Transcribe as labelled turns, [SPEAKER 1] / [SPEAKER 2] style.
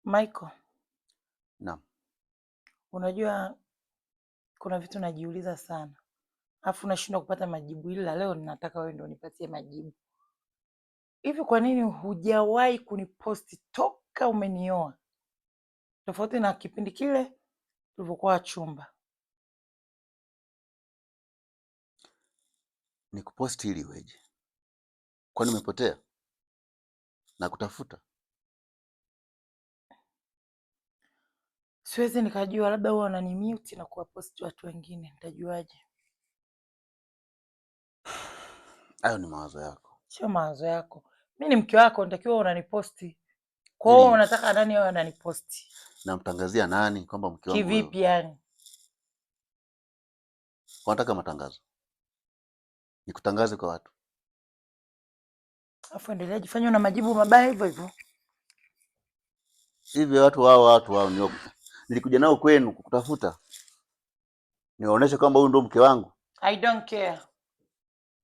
[SPEAKER 1] Michael.
[SPEAKER 2] Naam.
[SPEAKER 1] Unajua kuna vitu najiuliza sana, alafu nashindwa kupata majibu, ila leo ninataka wewe ndio unipatie majibu. Hivi kwa nini hujawahi kuniposti toka umenioa, tofauti na kipindi kile tulivyokuwa chumba?
[SPEAKER 2] Nikuposti ili iweje? Kwani umepotea na kutafuta?
[SPEAKER 1] Siwezi nikajua, labda huwa unanimute na kuwaposti watu wengine, nitajuaje?
[SPEAKER 2] Hayo ni mawazo yako.
[SPEAKER 1] Sio mawazo yako. Mi ni mke wako, nitakiwa unaniposti. Kwa hiyo
[SPEAKER 2] Ili
[SPEAKER 1] unataka nani awe ananiposti?
[SPEAKER 2] Namtangazia nani kwamba mke wangu wewe?
[SPEAKER 1] Kivipi yani?
[SPEAKER 2] Unataka matangazo? Nikutangaze kwa watu?
[SPEAKER 1] Afu endelea jifanya una majibu mabaya hivyo hivyo.
[SPEAKER 2] Hivi watu hao, watu hao nio nilikuja nao kwenu kukutafuta, niwaoneshe kwamba huyu ndo mke wangu.
[SPEAKER 1] I don't care.